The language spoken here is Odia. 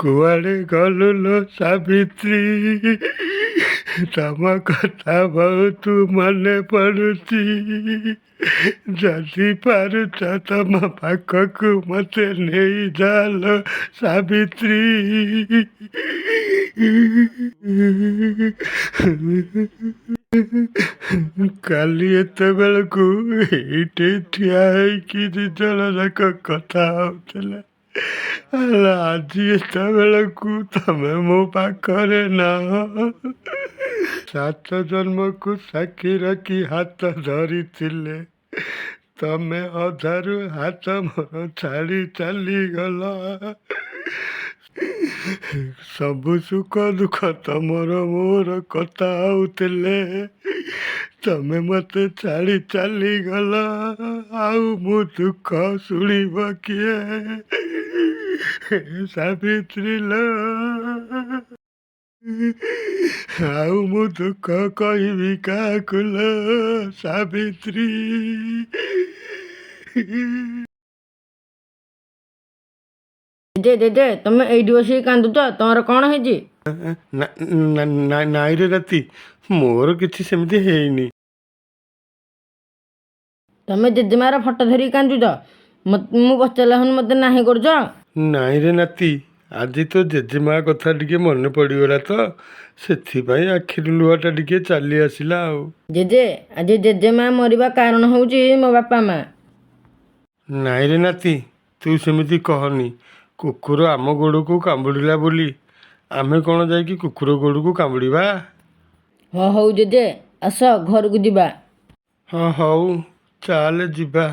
କୁଆଡ଼େ ଗଲୁ ଲୋ ସାବିତ୍ରୀ? ତମ କଥା ବହୁତ ମନେ ପଡ଼ୁଛି। ଯଦି ପାରୁଛ, ତମ ପାଖକୁ ମତେ ନେଇଯାଅ ଲୋ ସାବିତ୍ରୀ। କାଲି ଏତେବେଳକୁ ଏଇଠି ଠିଆ ହେଇକି ଦି ଜଣ ଯାକ କଥା ହଉଥିଲେ। ହେଲେ ଆଜି ଏତେବେଳକୁ ତମେ ମୋ ପାଖରେ ନାହଁ। ସାତ ଜନ୍ମକୁ ସାକ୍ଷୀ ରଖି ହାତ ଧରିଥିଲେ, ତମେ ଅଧାରୁ ହାତ ମୋର ଛାଡ଼ି ଚାଲିଗଲ। ସବୁ ସୁଖ ଦୁଃଖ ତମର ମୋର କଥା ହଉଥିଲେ, ତମେ ମତେ ଛାଡ଼ି ଚାଲିଗଲ। ଆଉ ମୁଁ ଦୁଃଖ ଶୁଣିବ କିଏ, ସାବିତ୍ରୀ ଲୋ? ଆଉ ମୁଁ ଦୁଃଖ କହିବି କାହାକୁ ଲୋ ସାବିତ୍ରୀ? ଜେଜେ, ଜେଜେ, ତମେ ଏଇଠି ବସିକି କାନ୍ଦୁଛ? ତମର କ'ଣ ହେଇଛି? ନାଇଁରେ ନାତି, ମୋର କିଛି ସେମିତି ହେଇନି। ତମେ ଜେଜେମାର ଫଟୋ ଧରିକି କାନ୍ଦୁଛ, ମୁଁ ପଚାରିଲା ଖୁଣୁ ମୋତେ ନାହିଁ କରୁଛ। ନାଇଁରେ ନାତି, ଆଜି ତୋ ଜେଜେମା କଥା ଟିକେ ମନେ ପଡ଼ିଗଲା ତ, ସେଥିପାଇଁ ଆଖିରୁ ଲୁହଟା ଟିକେ ଚାଲି ଆସିଲା ଆଉ। ଜେଜେ, ଆଜି ଜେଜେମା ମରିବା କାରଣ ହେଉଛି ମୋ ବାପା ମା। ନାଇଁରେ ନାତି, ତୁ ସେମିତି କହନି। କୁକୁର ଆମ ଗୋଡ଼କୁ କାମୁଡ଼ିଲା ବୋଲି ଆମେ କ'ଣ ଯାଇକି କୁକୁର ଗୋଡ଼କୁ କାମୁଡ଼ିବା? ହଁ, ହଉ ଜେଜେ, ଆସ ଘରକୁ ଯିବା। ହଁ, ହଉ ଚାଲେ ଯିବା।